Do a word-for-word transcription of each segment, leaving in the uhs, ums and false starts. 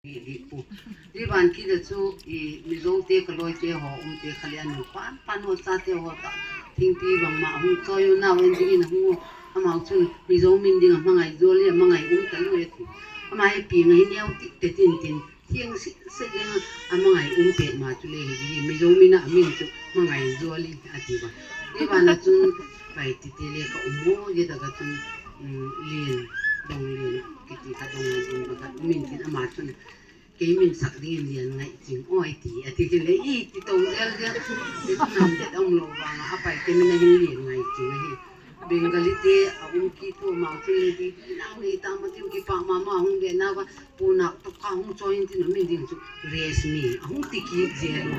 Di, di pu. Di ban kit a chu, i, Mizo te ka loi te ho, um te kha le anu pan, pan ho cha te ho ta. Thingpi bang ma hung choi u nau en di in hung u. Ama chun Mizo min ding a mangai jol le, mangai um ta lu e ti. Ama hi pi ngai neo ti, te tin tin. Thiang si, si ding a mangai um pe ma chu le hi di. Mizo min a min chu mangai jol le a ti ba. Di ban a chun, pai ti te le ka um mo, di da ka chun, um, lien, dong lien, kiti ka dong lien, ba ka um in tin ama chun. Kei min sak ding in lien ngai ching, oi ti, a ti ti le, i ti to jel jel, ti tu nam te dong lo vang, a pai te min a hin lien ngai ching, a hi. Bengali te, a um ki tu, ma tu le di, di nang nei ta ma ti ki pa ma ma hung be na va, pu na to ka hung choi in ti no min ding chu, res mi, a hung ti ki jel.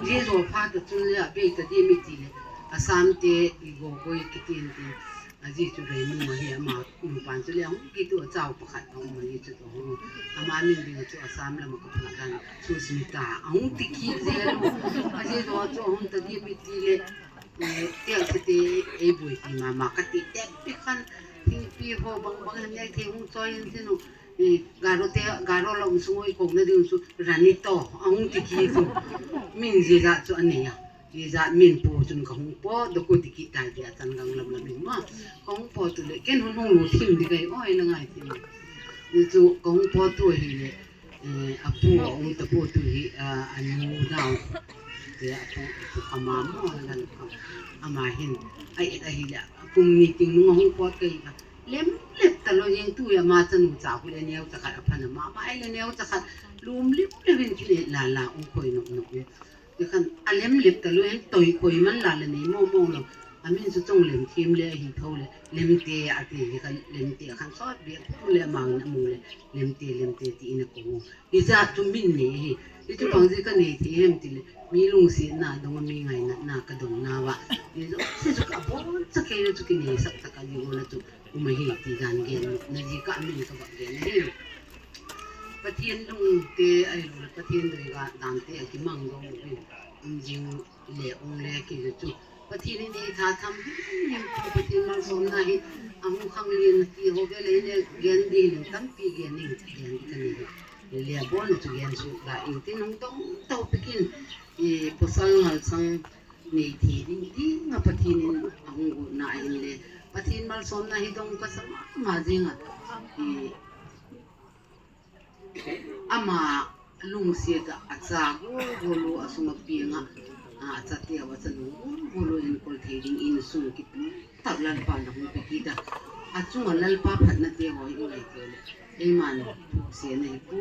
Ye zo pha ta chun le, a be ta di mi ti le, Assam te, i go go i ki tin tin, a ji chu be nu ma hi, ama nu pan chu le, a hung ki tu, a chau pakhat, a um ma hi chu to hung. Ama min ding chu Assam lam ka pha dan, Susmita, a hung ti ki jel. A ji zo chu hung ta di mi ti le, eh, te a te, ei bui ti ma ma ka ti te pi khan, thingpi ho bang bang ne thei hung choi in tin u. Eh, Garo te, Garo lo um sung oi ko na ding chu Rani to, a hung ti ki chu. Min ji ja chu a nei a. Ji ja min pu chun ka hung po, do ko ti ki tai ti a chan gang lam lam in ma. Ka hung po tu le, ken hun hung lu thim di kai, oi na ngai ti ma. Ni chu ka hung po tu hi le, eh, a pu a um ta po tu hi, a, a nu nau. Te a pu, a pu ama mo, a lan ka. Ama hin, ai, ai hi le, a kum ni ting nung a hung po kai ka. Lem lep ta lo jeng tu ya ma chanu cha khu le neo cha khat a phan a ma, ma ai le neo cha khat lum lip lip in ki le la la u khoi nok nok u. Ti khan a lem lep ta lo en toi khoi man la le nei mo mo lo. A min chu chong lem thim le hi tho le lem te a ti hi khan lem te khan sot be khu le ma na mu le lem te lem te ti in a ko. Ijat chu min nei hi. Ichu bang ji ka nei thei hem ti le. Mi lungsetna dong a mi ngainatna ka don na va. Ichu si chu ka bon cha kei le chu ki nei sak ta ka ji go na chu. Um a hi ti dan gen na ji ka min ka va gen hi. Pathian lung te a hi lo le Pathian doi ga dan te a ki mang dong u hin. Um jing le ong le ki le chu. Pathian in ei tha tham him him pu Pathian malsomna hi a hung khang lien ti ho ve le le gen di ning tampi gen ning gen di ka ni. Le le a bon chu gen su la in tin hung tong to pikin i pasal ngal sang nei thi ding ding a Pathian in a hung gu na in le Pathian malsomna hi dong ka sa ma ma jing a i Ama lungset a, a cha gol gol u a sung a piang a, a, a chate u a chanu gol gol u enkol thei ding insung kipu tak Lalpa na hung pe kit a. A chunga Lalpa phatna te ho hi ngai te le. Eiman se na hi pu,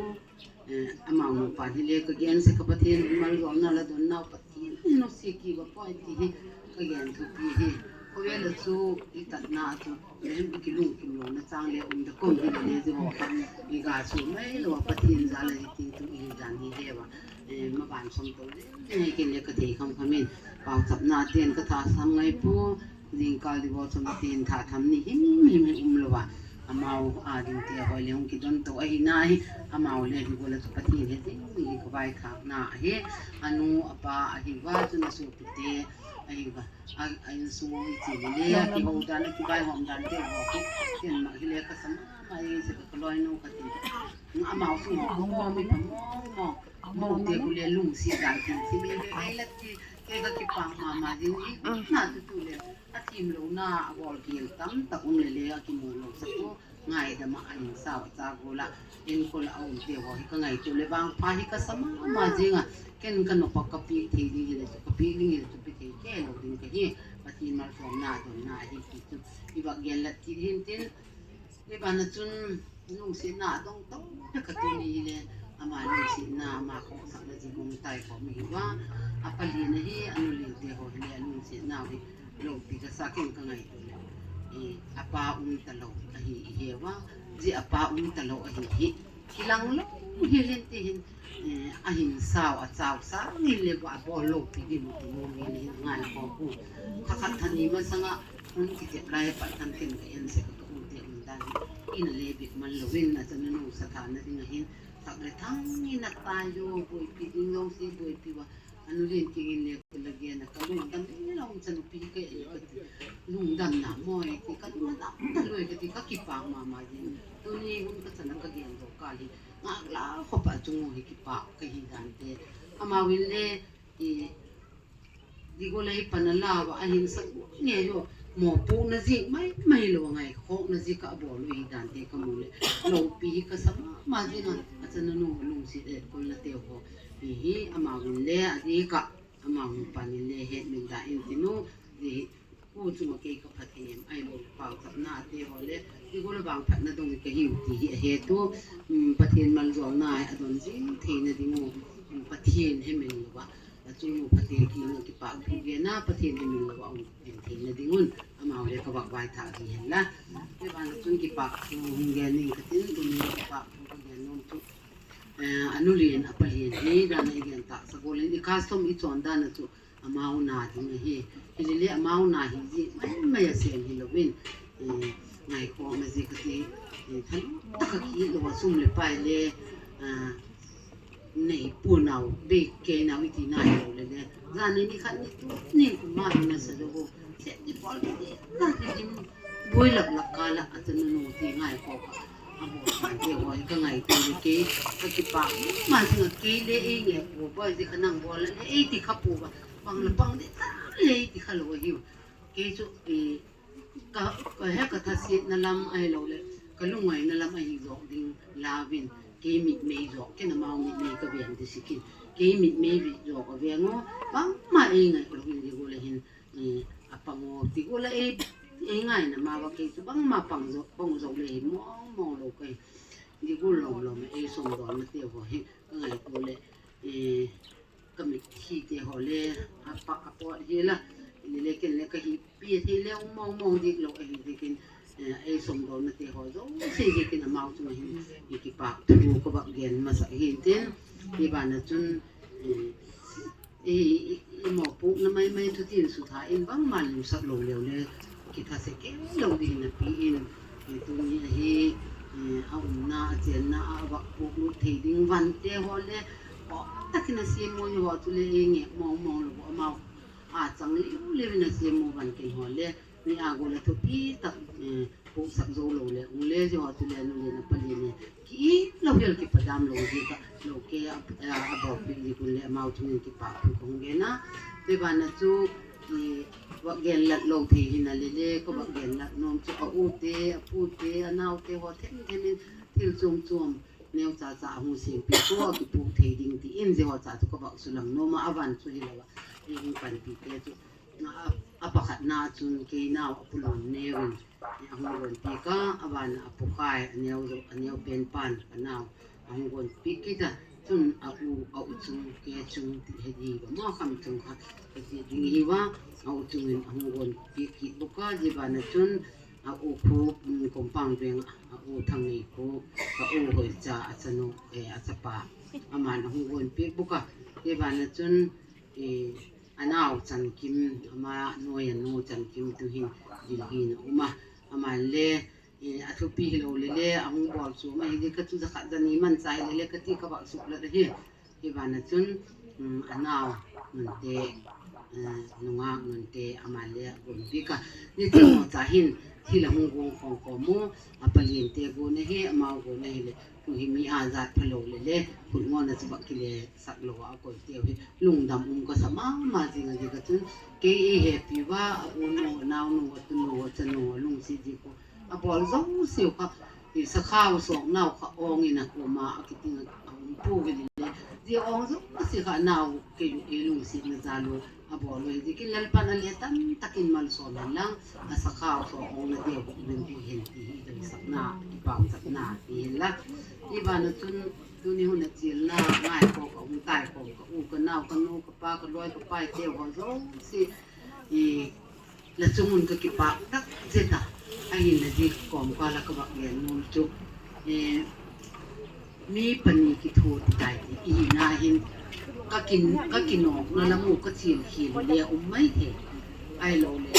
eh, amau nu pa hi le ka gen se ka Pathian malsomna la don nau Pathian nu se ki ba poi ti hi ka gen thupi hi. Khovel a chu i tatna a chu Lem ki lungkim lona chang le um da kom hi le le ji ho kha. I ga su mai lo Pathian jal a hi tin tu i dan hi le va. Eh, ma ban som to le. Nei ken le ka thei kham kham in. Pau chapna ten ka tha sam ngai pu. Jingkal di bo som ten tha tham ni him him hi um lo va. Amau a ding te hoi le hung ki don to a hi na hi. Amau le hi go le chu Pathian he ding hi ka vai khak na hi. Anu apa a hi va chu na su pi te a hi va. A, a insung i chi le le, a kihou dan, a kivaihom dan te ho khu, ken ma hi le ka sam, ma i se ka loi nu ka ti. Amau sung ho khu, mi ka mo, mo, mo te khu le lungset dan ti, ti mi le, ai la ti, ke ka kipah ma ma jing i, na tu tu le, a thim lo na, a gol ki tam tak um le le, a kimu lo sa khu, Ngaidam a, a insau a cha gol a, enkol a um te ho hi ka ngaito le vang pha hi ka sa ma ma jing a, ken ka nop a ka pe thei ding hi le chu, ka pe ding hi le chu pe thei kei lo ding ka hi, Pathian malsomna donna hi ti chu, i va gen la ti hin tin, i va na chun lungsetna dong to ka tu ni hi le, ama lungsetna, ama khohsakna ji gong tai ko mi hi va, a pa lien a hi, a nu lien te ho hi le, a lungsetna hi, Lopi ka sa ken ka ngaito le. Eh, apa um ta lo ahi i he va. Ji apa um ta lo ahi hi. Kilang lo hi hin ti hin. Eh, a hin sao a chau sa ni le va bo lopi di mu mu ni le hin ngai ko ku. Kha kha than ni ma sanga hun ki te lai pa than ken ka en se ka u te um dan. In le bik man lo win na chan nu sa tha na ding hin. Sak le thang ni na ta yo boi pi ding lo si boi pi va. Anu lien kingin le kila gen a ka lungdam e, lungchan pi ka e ka ti. Lungdam na mo e ti ka lungdam ta loi ka ti ka kipah mama jin. Tuni hun ka chana ka gen do ka li. ngaklah khopa chung u hi kipa kahi dan te. Amau in le, i, Digol a hi pan a la uva, ahin sa nge jo, mopohna jik maimai lou, ngaikhohna jik a abol u hi dan te kamu le, loupi hi kasa mama jing a, achanu nu lungset e, kolna te ho. Hi hi, amau in le, adih ka, amau in pan in le, het min da in tin u, di hi, ku chunga kei ka phatthei em, ahilou le, paochapna te ho le, Digol a vangphatna dong kahiu ti hi ahet u, um, Pathen maljolna hi adon jing theina ding u, um, Pathen hemil louva. Achung u Pathen kiang a kipa thu gen a, Pathen hemil louva um, um, theina ding un, amau le ka vak vaithah ji hen la. Te ban achun kipa thu hung gen ning katin, tuni kipa thu ka gen nom chu. Eh, anu len, apa len, hi dan a i gen tahsa gol in, i custom i chon dan a chu, amau na ding ahi. Hi le le amau na hi jik maimai a sem hilou in, eh, ngaikhohna jik kati, eh, thanom tah a kihil louva sum le pai le, ah, nei pu nau, bei kei nau i ti na hilou le le. Jan ni ni khat ni tu ni kuma na sa lou. Se ni pol ni na ti dim boi lak lak ka la achanu nu ti ngaikhoh ka. Abol pan te ho hi ka ngaito le kei, ka kipa mama jing a kei le ei nge pu ba ji ka nang bol le ei ti kha pu ba. Pang la pang de ta le ei ti kha lou ahiu. Kei chu, eh, ka, ka he ka thasetna lam ahilou le, ka lungngaina lam ahi jo ding lauvin, kei mitmei jo, ken amau mitmei ka veng di sikin, kei mitmei vi jo ka veng u, bangma ei ngai ka lou in Digol a hin, eh, apang u, Digol a ei, ei ngaina ma va kei chu bangma pang jo, pang jo le hi mong mong lou ka hi, Digol lom lom, ei songdolna te ho hi, ka ngaito le, eh, ka mithi te ho le, apa, apot hi la, ni le ken le ka hipi thei le, um mong mong dik lou ahi dikin, eh, ei songdolna te ho jouse dikin amau chunga hin, i kipa thu ka vak gen masah hin tin, hi ban achun, eh, i, i, i mopohna maimai thu tin sutha in bangma limsak lou leu le, kithase kei lou ding napi in, eh, tuni a hi, eh, aumna, achenna, a vak pohlut thei ding van te ho le, o, takin asem u hi ho chu le, eh, nge mong mong lou amau. Achang liu liu in asem u van ken ho le, mi a gol a thupi tah, eh, pohsah jou lou le, ung le ji ho chu le, nu le na pa le ne, ki lou hel kipa dam lou ji ka, lou ke a, a, a bol pi ji kun le, amau chungin kipa thu kong gen a, te ban a chu, eh, vak gen lat lou thei hina le le, ka vak gen lat nom chu a u te, a pu te, a nau te ho them them in thil chom chom, neo cha cha a hung seng pi ko, a kipu thei ding ti in ji ho cha chu ka vak sulang nom a, avan chu hilou a, i hung panpi te chu, a, a pakhatna chun kei nau a pu lom neo in, a hung gon pi ka, avan a pu khai, a neo jo, a neo pen pan, ka nau, a hung gon pi kit a, chun a u, a u chung, ke chung, ti he di ba, mo kham chung kha, ka ti ding hi va, a u chung in a hung gon pi kit bou ka, ji ban a chun, a u khu, um, Kompang Veng, a u Thangnei khu, ka u Hoicha, a chanu, eh, a chapa, aman a hung gon pi bou ka, ji ban a chun, eh, a nau Chankim, ama noi a nu Chankim tu hin, Delhi na um a, aman le, eh, a thupi hilou le le, a hung bol chu, ma hi di ka chu jakhat jani man chai le le, ka ti ka vak suk lat ahi. Hi ban a chun, um, a nau, Nunte, eh, nungah Nunte, ama le a gon pi ka. Ni ti mo cha hin, thil a hung gon khong khom u, a pa len te gon ahi, amau gon ahi le, tu hi mi a jat pha lou le le, khut ngon a chu vak kile sak lou a koi te hi, lungdam um ka sa mama jing a ji ka chun, kei ei hepi va, a u nu, a nau nu, a tu nu, a cha nu, a lungset ji ko. A bol jouse u kha, i sakhao sok nau kha ong in a koma a kiting a um pu gin le. Ji ong jouse kha nau kei u ei lungsetna jal u a bol u hi dikin Lalpan a le tam takin malsom hen lang, a sakhao sok ong na deu buk dun ti hen ti hi dun sakna, i paochapna ti hen la. Hi ban a chun tuni hun a chilna, ngaikhoh ka um taikhoh ka u ka nau ka nu ka pa ka loi ka pai te ho jouse. I La chung un ka kipak tak jeh a, ahin la di kom ka la ka vak gen nom chu. Eh, mi pani kitho ti tai ti, i na hin ka kin, ka kinopna lam u ka chil khel le um mai thei. Ahilou le,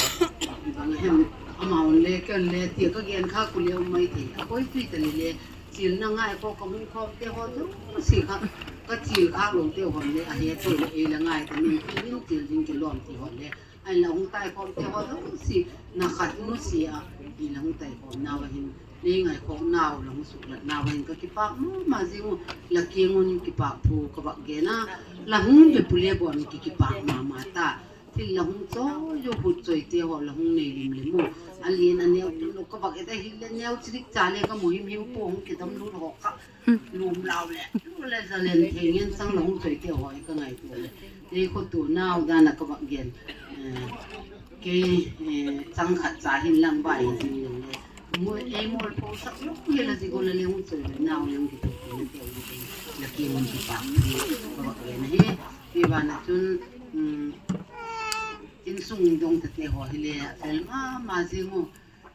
i bang hem, amau le, ken le, ti ka gen kha khu le um mai thei. A koi tui ta le le, chilna ngaikhoh ka hung khom te ho jouse kha, ka chil kha lou te hon le, a he te le, ei la ngai ta min, min chil ding kilom ti hon le, Ahin la hung taikhom te ho jouse, na khat nu si a, ahin la hung taikhom nau ahin, Nei ngaikhoh nau, la hung suklat nau hin ka kipah mama jing u, la kiang un kipah thu ka vak gen a, la hung be pule bon ki kipah mama ta. Thil la hung choi u, hut choi te ho la hung nei lim lim u. A lien a neo tu lo ka vak et a, hil le neo chirik cha le ka mu him him po hung kidam lut ho ka. Lum lau le, lu le za len thei ngen chang la hung choi te ho e ka ngaito le. Nei kho tu nau dan a ka vak gen. Eh, Kei, eh, chang khat cha hin lang bai jing le. Mu, ei mol po sak lou hi la ji ko la le hung choi le nau le hung kipah le te hung kipah. La kiang un kipah. Ka vak gen hi. Ti ba na chun, um, insung dong ta te ho hi le, a fel mama jing u.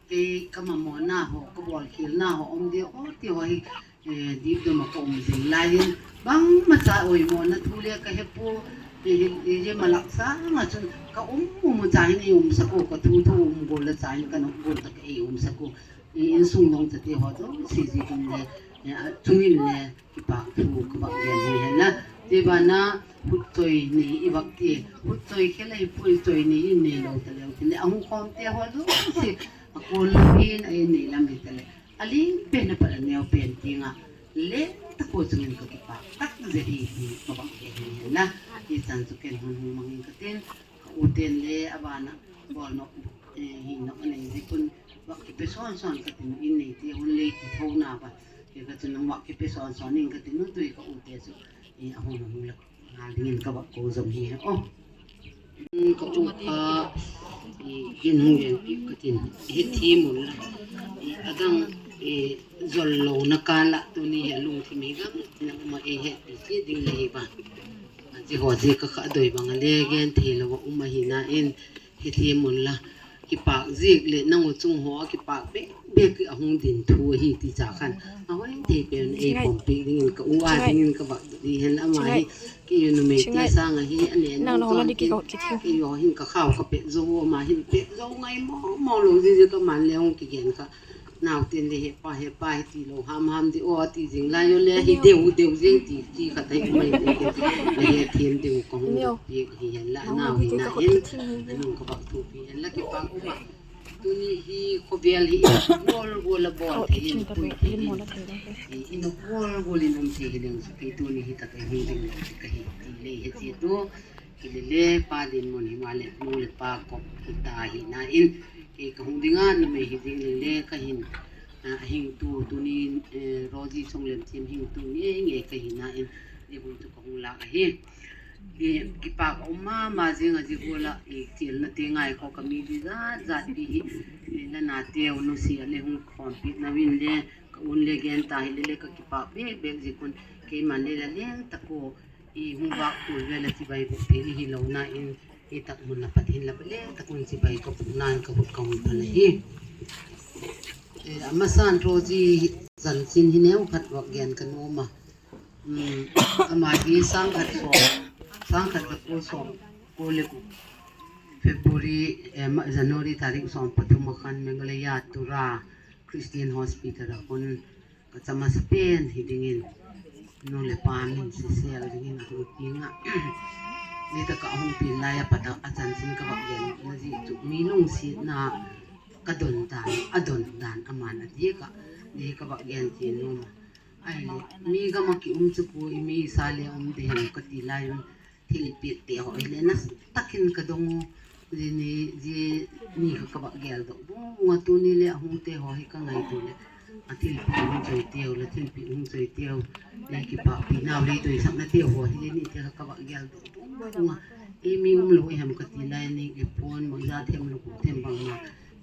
Kei ka mamo na ho, ka bol khel na ho, um de o ti ho hi, eh, dip dom a ka um jing lai hin, bangma cha oimo na thu le ka he po, eh, eh, eh, malak sa nga chun ka um, um cha hin ei um sak u, ka thu thu um gol la cha hin ka nok gol ta ka ei um sak u. Eh, insung dong ta te ho to, si ji kin le, eh, a, chungin le, kipah thu ka vak gen hi hen la. Ti ba na, hut choi ni i vak ti, hut choi khel a hi pui choi ni in nei lo ta leu ti le, a hung khom te ho to, si, a kol lo hin, a in nei lam hi ta le. A ling pen a pat a neo pen ti nga. Le ta ko chungin ka kipah tak je hi hi ka vak gen hi hen la. Hichan chu ken hun hung mangin ka tin. Ka u ten le a bana bol nok, eh, hi nok a nei ji kun vak kipe son son ka tin in nei ti hun le ti tho na ba. Ke ka chun vak kipe son son in ka tin u tui ka u te chu, eh, a hung hung la. Nga dingin ka vak ko jong hi o. Ka u kha, eh, in hung len pi ka tin. He thi mun la. Eh, a dang, eh, jol lo na ka la tuni he lungthim hi gam na ma e he pi ki ding le hi ba. Ji ho ji ka kha doi bang a le gen thei lo um a hi na in. Hi thi mun la, kipah jik le nang u chung ho a kipah bek bek a hung din thu a hi ti cha khan. A hoi thei pen ei pom pi dingin ka u a dingin ka vak di hen ama hi. Kei u numei te sang a hi a ne nang hong di ki ko ki thi. Kei u hin ka khau ka pet jo u ama hin pet jo ngai mo mo lo ji ji ka man le hong ki gen ka. Nau tin le he pa, he pa, he ti lo, ham, ham ti, o, ti jing lai yo le, hi deu, deu jing ti, ti khat ai mai ti, ti, le he thiem deu ko hung ti, hi hen la, nau hi na hen, anung ka bak thu pi hen la, kipah um a. Tuni hi khovel hi, gol, gol a bol thei, in pui thei, in, in gol, gol in um thei hi leng, ki tuni hi ta ka hi ding lo, ka hi ti le, he ti tu. Kei le le pa Dinmun hi ma le nu le pa kop hi ta hi na in, kei ka hung ding a numei hi ding le le ka hin, a, hing tu tuni, eh, Rosie Chonglem Thim hing tu nge nge ka hi na in, ni hun tu ka hung lak a hi. Kei kipah um mama jing a ji gol a, i chil na te ngai ko ka mi di jat jat pi hi, i la na te u nu si a le hung khom pi na win le, ka un le gen ta hi le le ka kipah bek bek ji kun, kei man le la leng ta ko, I hung vak kul ve la chibai buk thei ni hi lo na in, i tak mun na pat hin la pale, tak mun chibai ka puk nan ka hut ka hung pale hi. Eh, amasan Rosie chanchin hi neo khat vak gen ka nom a. Um, ama hi sang khat som, sang khat ka ko som, ko le ko. February, eh, ma-, January tarik som pathum a khan Meghalaya Tura Christian Hospital a kon Ka chama sa pen hi dingin, nu le pa min sisel dingin a hung ping a. Ni ta ka hung pin lai a pat a chanchin ka vak gen na ji chu mi lungsetna ka don dan, a don dan a man a di ka, di ka vak gen ti nu ma. Ai le, mi gam a ki um chu ko i mi sa le um di hem ka ti lai un. Thilpeh te ho hi le nasa takin ka dong u. Ji ni, ji ni kha ka vak gel doh bung bung a tuni le a hung te ho hi ka ngaito le. A thilpeh hung choi teu le, thilpeh hung choi teu. Le kipah pi nau le doisakna te ho hi le ni te kha ka vak gel doh bung bung a. E mi um lo i ham ka ti lai ni ke pon mo ja them lo ku them bang ma.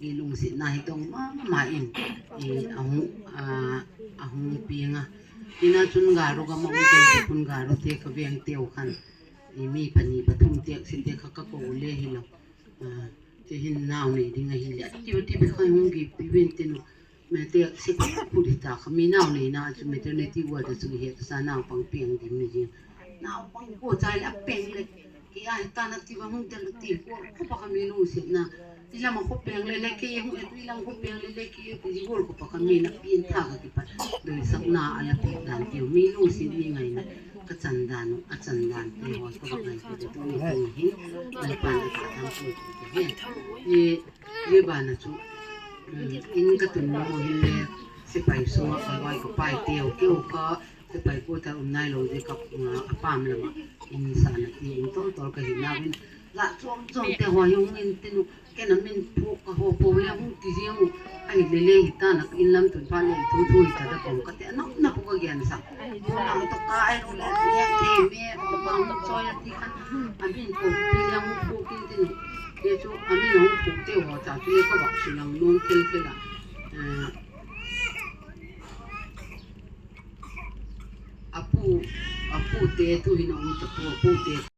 I lungsetna hi dong mama in, i a hung, a, a hung ping a. Ina chun Garo gam a um kei chun Garo te ka veng teu khan. I mi pani pathum tek si te kha ka ko le hi lo. A, te hin nau nei ding a hi le. Ti ti be khai hung gi pi ven te nu. Me te si ko pu di ta kha mi nau nei na chu maternity ward a chu hi ta sa nau pang piang di mi jing. Nau pang ko chai le a peng le. Ki ai ta na ti ba hung tel ti ko, ko pa ka mi lungsetna. Ti lam a ko peng le le ki hung e, ti lam ko peng le le ki ti ji gol ko pa ka mi na pin tha ka ki pa. Doisakna a la pi dan ti mi lungset mi ngaina. Ka chan dan, a chan dan ti ho ko ba ngai ko de to ni ko hi. Ai pa na ka tam ko ko he. Ye, ye ba na chu. Mm, in ka tun mo hi le. Sepai sung a kaloi kapai teu keu ka, sepai quarter um nailou jeh a, apam lama in sana ti in tol tol kahi nauvin. La chom chom te ho hi hung in tinu, ken amin phu kaho pou le hung ti jeng u. Ahile le hitan a in lam tun phat le thu thu hita da kong kate, anop nop u kagensah. Tuna toh ka ailou le, le te me, toh ka hung choi ati khan, amin kou pi le hung phu kin tinu. Hichu amin ahung phu teu ho cha chu le kavah sulang nom khel khel a. Apu, apute tu hin aum tapu, apute.